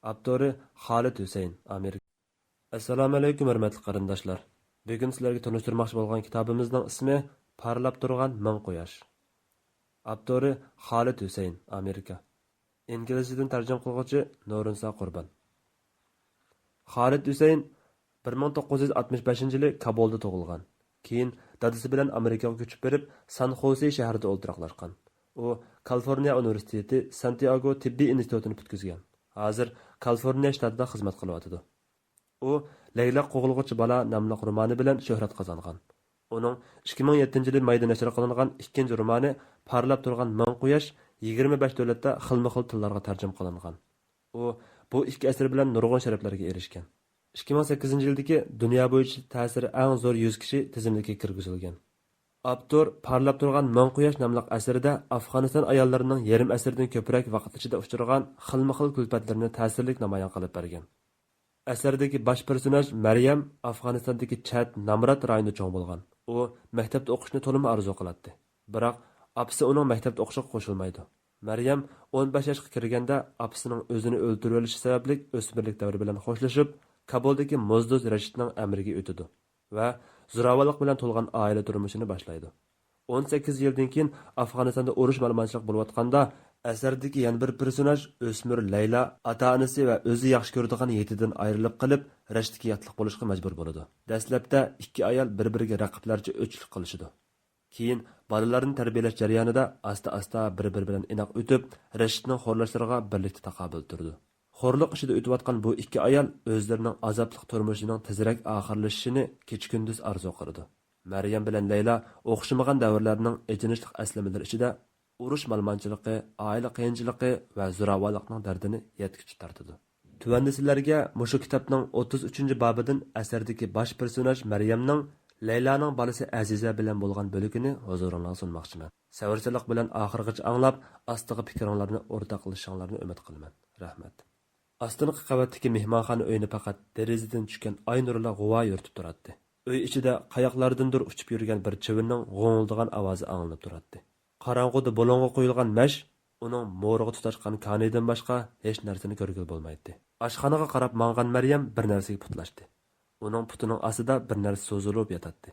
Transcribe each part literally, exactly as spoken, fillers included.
ئاپتورى خالىد ھۈسەيىن، ئامېرىكا. ئەسسالامۇئەلەيكۇم، ھۆرمەتلىك قېرىنداشلار! بۈگۈن سىلەرگە تونۇشتۇرماقچى بولغان كىتابىمىزنىڭ ئىسمى پارلاپ تۇرغان مىڭ قۇياش. ئاپتورى خالىد ھۈسەيىن، ئامېرىكا. ئىنگلىزچىدىن تەرجىمە قىلغۇچى نۇرۇنسا قۇربان. خالىد ھۈسەيىن بىر مىڭ توققۇز يۈز ئاتمىش بەشىنچى يىلى كابۇلدا تۇغۇلغان. كېيىن دادىسى بىلەن ئامېرىكىغا كۆچۈپ بېرىپ، سان خوسې شەھىرىدە ئولتۇراقلاشقان. ئۇ كالىفورنىيە ئۇنىۋېرسىتېتى سانتىياگو تېببىي ئىنستىتۇتىنى پۈتكۈزگەن. ھازىر كالىفورنىيە شتاتىدا خىزمەت قىلىۋاتىدۇ. ئۇ لەيلا قوغلىغۇچى بالا ناملىق رومانى بىلەن شۆھرەت قازانغان. ئۇنىڭ ئىككى مىڭ يەتتىنچى يىلى مايدا نەشر قىلىنغان ئىككىنچى رومانى پارلاپ تۇرغان مىڭ قۇياش يىگىرمە بەش دۆلەتتە خىلمۇ خىل تىللارغا تەرجىمە قىلىنغان. ئۇ بۇ ئىككى ئەسىرى بىلەن نۇرغۇن شەرەپلەرگە ئېرىشكەن. ئىككى مىڭ سەككىزىنچى يىلدىكى دۇنيا بويىچە تەسىرى ئەڭ زور يۈز كىشى تىزىملىكىگە كىرگۈزۈلگەن. ئاپتور پارلاپ تۇرغان مىڭ قۇياش ناملىق ئەسىرىدە ئافغانىستان ئاياللىرىنىڭ يېرىم ئەسىردىن كۆپرەك ۋاقىت ئىچىدە ئۇچرىغان خىلمۇ خىل كۈلپەتلىرىنى تەسىرلىك نامايان قىلىپ بەرگەن. ئەسەردىكى باش پېرسوناژ مەريەم ئافغانىستاندىكى چەت نامرات رايوندا چوڭ بولغان. ئۇ مەكتەپتە ئوقۇشنى تولىمۇ ئارزۇ قىلاتتى. بىراق، ئاپىسى ئۇنىڭ مەكتەپتە ئوقۇشىغا قوشۇلمايدۇ. مەريەم ئون بەش ياشقا كىرگەندە، ئاپىسىنىڭ ئۆزىنى ئۆلتۈرۈۋېلىشى سەۋەبلىك ئۆسمۈرلۈك دەۋرى بىلەن خوشلىشىپ، كابۇلدىكى موزدۇز رەشىدنىڭ ئەمرىگە ئۆتىدۇ ۋە زوراۋانلىق بىلەن تولغان ئائىلە تۇرمۇشىنى باشلايدۇ. ئون سەككىز يىلدىن كېيىن ئافغانىستاندا ئۇرۇش مالىمانچىلىق بولۇۋاتقاندا، ئەسەردىكى يەنە بىر پېرسوناژ ئۆسمۈر لەيلا ئاتا-ئانىسى ۋە ئۆزى ياخشى كۆرىدىغان يېتىدىن ئايرىلىپ قېلىپ، رەشتكە ياتلىق بولۇشقا مەجبۇر بولىدۇ. دەسلەپتە ئىككى ئايال بىر-بىرىگە رەقىبلەرچە ئۆچلۈك قىلىشىدۇ. كېيىن بالىلارنى تەربىيەلەش جەريانىدا ئاستا-ئاستا بىر-بىرى بىلەن ئىناق ئۆتۈپ، رەشىدنىڭ خورلاشلىرىغا بىرلىكتە تاقابىل تۇرىدۇ. خورلۇق ئىچىدە ئۆتۈۋاتقان بۇ ئىككى ئايال ئۆزلىرىنىڭ ئازابلىق تۇرمۇشىنىڭ تېزرەك ئاخىرلىشىشىنى كېچە-كۈندۈز ئارزۇ قىلىدۇ. مەريەم بىلەن لەيلا ئوخشىمىغان دەۋرلەرنىڭ ئېچىنىشلىق ئەسلىمىلىرى ئىچىدە ئۇرۇش مالىمانچىلىقى، ئائىلە قىيىنچىلىقى ۋە زوراۋانلىقنىڭ دەردىنى يەتكۈچە تارتىدۇ. تۆۋەندە سىلەرگە مۇشۇ كىتابنىڭ ئوتتۇز ئۈچىنچى بابىدىن ئەسەردىكى باش پېرسوناژ مەريەمنىڭ لەيلانىڭ بالىسى ئەزىزە بىلەن بولغان بۆلىكىنى ھۇزۇرۇڭلارغا سۇنماقچىمەن. سەۋرسىزلىك بىلەن ئاخىرغىچە ئاڭلاپ، ئاستىغا پىكرىڭلارنى ئورتاقلىشىشىڭلارنى ئۈمىد قىلىمەن. رەھمەت. ئاستىنقى قەۋەتتىكى مېھمانخانا ئۆينى پەقەت دېرىزىدىن چۈشكەن ئاي نۇرىلا غۇۋا يورۇتۇپ تۇراتتى. ئۆي ئىچىدە قاياقلاردىندۇر ئۇچۇپ يۈرگەن بىر چىۋىننىڭ غوڭۇلدىغان ئاۋازى ئاڭلىنىپ تۇراتتى. قاراڭغۇدا بۇلۇڭغا قويۇلغان مەش ئۇنىڭ مورىغا تۇتاشقان كانىيىدىن باشقا ھېچ نەرسىنى كۆرگىلى بولمايتتى. ئاشخانىغا قاراپ ماڭغان مەريەم بىر نەرسىگە پۇتلاشتى. ئۇنىڭ پۇتىنىڭ ئاستىدا بىر نەرسە سوزۇلۇپ ياتاتتى.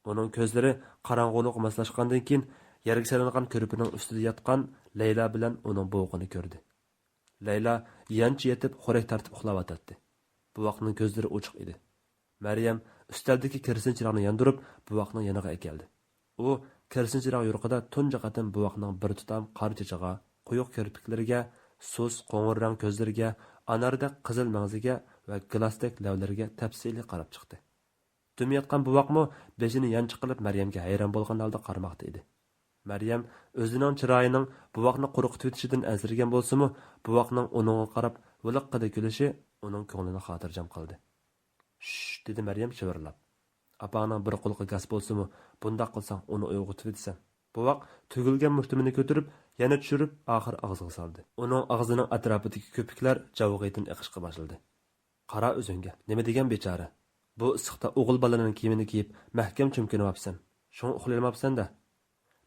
ئۇنىڭ كۆزلىرى قاراڭغۇلۇققا ماسلاشقاندىن كېيىن يەرگە سېلىنغان كۆرپىنىڭ ئۈستىدە ياتقان لەيلا بىلەن ئۇنىڭ بوۋىقىنى كۆردى. لەيلا يانچە يېتىپ خورەك تارتىپ ئۇخلاۋاتاتتى. بوۋاقنىڭ كۆزلىرى ئوچۇق ئىدى. مەريەم ئۈستەلدىكى كېرسىن چىراغنى ياندۇرۇپ، بوۋاقنىڭ يېنىغا ئەكەلدى. ئۇ كېرسىن چىراغ يورۇقىدا تۇنجى قېتىم بوۋاقنىڭ بىر تۇتام قارا چېچىغا، قويۇق كىرپىكلىرىگە، سۇس قوڭۇر رەڭ كۆزلىرىگە، ئاناردەك قىزىل مەڭزىگە ۋە گىلاستەك لەۋلىرىگە تەپسىلىي قاراپ چىقتى. دۈم ياتقان بوۋاقمۇ بېشىنى يانچۇق قىلىپ مەريەمگە ھەيران بولغان ھالدا قارىماقتا ئىدى. مەريەم ئۆزىنىڭ چىرايىنىڭ بوۋاقنى قورقۇتۇۋېتىشىدىن ئەنسىرىگەن بولسىمۇ، بوۋاقنىڭ ئۇنىڭغا قاراپ ۋىلىققىدە كۈلۈشى ئۇنىڭ كۆڭلىنى خاتىرجەم قىلدى. شش، دېدى مەريەم شىۋىرلاپ. ئاپاڭنىڭ بىر قۇلىقى گاس بولسىمۇ، بۇنداق قىلساڭ ئۇنى ئويغىتىۋېتىسەن. بوۋاق تۈگۈلگەن مۇشتۇمىنى كۆتۈرۈپ، يەنە چۈشۈرۈپ، ئاخىر ئاغزىغا سالدى. ئۇنىڭ ئاغزىنىڭ ئەتراپىدىكى كۆپۈكلەر جاۋغىدىن ئېقىشقا باشلىدى. قارا ئۆزۈڭگە، نېمە دېگەن بىچارە؟ بۇ ئىسسىقتا ئوغۇل بالىنىڭ كىيىمىنى كىيىپ، مەھكەم چۆمكىنىۋاپسەن. شۇڭا ئۇخلىيالماپسەن-دە.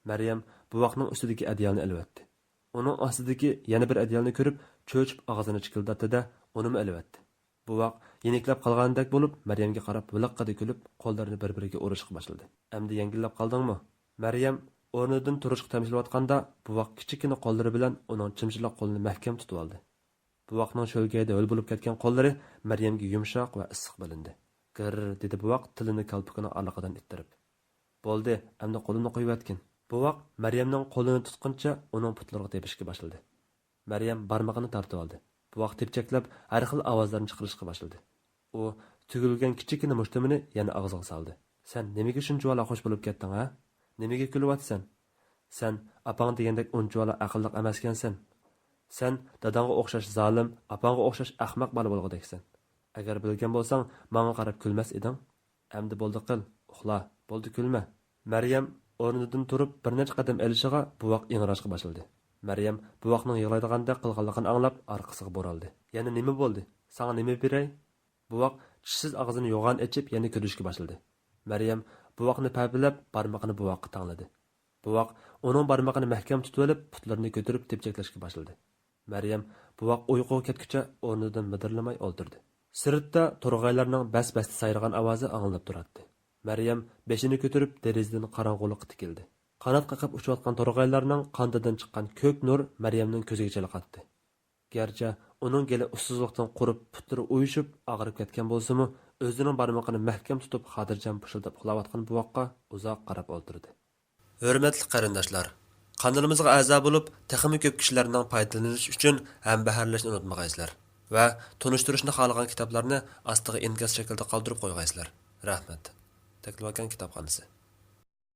مەريەم بوۋاقنىڭ ئۈستىدىكى ئەدىيالنى ئېلىۋەتتى. ئۇنىڭ ئاستىدىكى يەنە بىر ئەدىيالنى كۆرۈپ، چۆچۈپ ئاغزىنى چىكىلداتتى-دە، ئۇنىمۇ ئېلىۋەتتى. بوۋاق يېنىكلەپ قالغاندەك بولۇپ، مەريەمگە قاراپ ۋىلىققىدە كۈلۈپ، قوللىرىنى بىر-بىرىگە ئۇرۇشقا باشلىدى. ئەمدى يەڭگىللەپ قالدىڭمۇ؟ مەريەم ئورنىدىن تۇرۇشقا تەمشىلىۋاتقاندا، بوۋاق كىچىككىنە قوللىرى بىلەن ئۇنىڭ چىمچىلاق قولىنى مەھكەم تۇتۇۋالدى. بوۋاقنىڭ شۆلگەيدە ھۆل بولۇپ كەتكەن قوللىرى مەريەمگە يۇمشاق ۋە ئىسسىق بىلىندى. گىرر، دېدى بوۋاق تىلىنى كالپۇكىنىڭ ئارىلىقىدىن ئىتتىرىپ. بولدى، ئەمدى قولۇمنى قويۇۋەتكىن. بوۋاق مەريەمنىڭ قولىنى تۇتقىنىچە ئۇنىڭ پۇتلىرىغا تېپىشكە باشلىدى. مەريەم بارمىقىنى تارتىۋالدى. بوۋاق تېپچەكلەپ ھەر خىل ئاۋازلارنى چىقىرىشقا باشلىدى. ئۇ تۈگۈلگەن كىچىككىنە مۇشتۇمىنى يەنە ئاغزىغا سالدى. سەن نېمىگە شۇنچىۋالا خوش بولۇپ كەتتىڭ ھە؟ نېمىگە كۈلۈۋاتىسەن؟ سەن ئاپاڭ دېگەندەك ئۇنچىۋالا ئەقىللىق ئەمەسكەنسەن. سەن داداڭغا ئوخشاش زالىم، ئاپاڭغا ئوخشاش ئەخمەق بالا بولغۇدەكسەن. ئەگەر بىلگەن بولساڭ، ماڭا قاراپ كۈلمەس ئىدىڭ. ئەمدى بولدى قىل، ئۇخلا، بولدى كۈلمە. مەريەم ئورنىدىن تۇرۇپ بىر نەچچە قەدەم ئېلىشىغا بوۋاق ئىڭراشقا باشلىدى. مەريەم بوۋاقنىڭ يىغلايدىغاندەك قىلغانلىقىنى ئاڭلاپ ئارقىسىغا بۇرۇلدى. يەنە نېمە بولدى؟ ساڭا نېمە بېرەي؟ بوۋاق چىشسىز ئاغزىنى يوغان ئېچىپ يەنە كۈلۈشكە باشلىدى. مەريەم بوۋاقنى پەپىلەپ بارمىقىنى بوۋاققا تەڭلىدى. بوۋاق ئۇنىڭ بارمىقىنى مەھكەم تۇتۇۋېلىپ پۇتلىرىنى كۆتۈرۈپ تېپچەكلەشكە باشلىدى. مەريەم بوۋاق ئۇيقۇغا كەتكۈچە ئورنىدىن مىدىرلىماي ئولتۇردى. سىرتتا تورغايلارنىڭ بەس-بەستە سايرىغان ئاۋازى ئاڭلىنىپ تۇراتتى. مەريەم بېشىنى كۆتۈرۈپ دېرىزىدىن قاراڭغۇلۇققا تىكىلدى. قانات قېقىپ ئۇچۇۋاتقان تورغايلارنىڭ قانىتىدىن چىققان كۆك نۇر مەريەمنىڭ كۆزىگە چېلىقاتتى. گەرچە ئۇنىڭ گېلى ئۇسسۇزلۇقتىن قۇرۇپ، پۇتلىرى ئۇيۇشۇپ، ئاغرىپ كەتكەن بولسىمۇ، ئۆزىنىڭ بارمىقىنى مەھكەم تۇتۇپ، خاتىرجەم پۇشۇلداپ ئۇخلاۋاتقان بوۋاققا ئۇزاق قاراپ ئولتۇردى. ھۆرمەتلىك قېرىنداشلار! قانىلىمىزغا ئەزا بولۇپ، تېخىمۇ كۆپ كىشىلەرنىڭ پايدىلىنىشى ئۈچۈن ھەمبەھىرلەشنى ئۇنتۇمىغايسىلەر ۋە تونۇشتۇرۇشنى خالىغان كىتابلارنى ئاستىغا ئىنكاس شەكلىدە قالدۇرۇپ قويغايسىلەر. رەھمەت. تەكلىماكان كىتابخانىسى.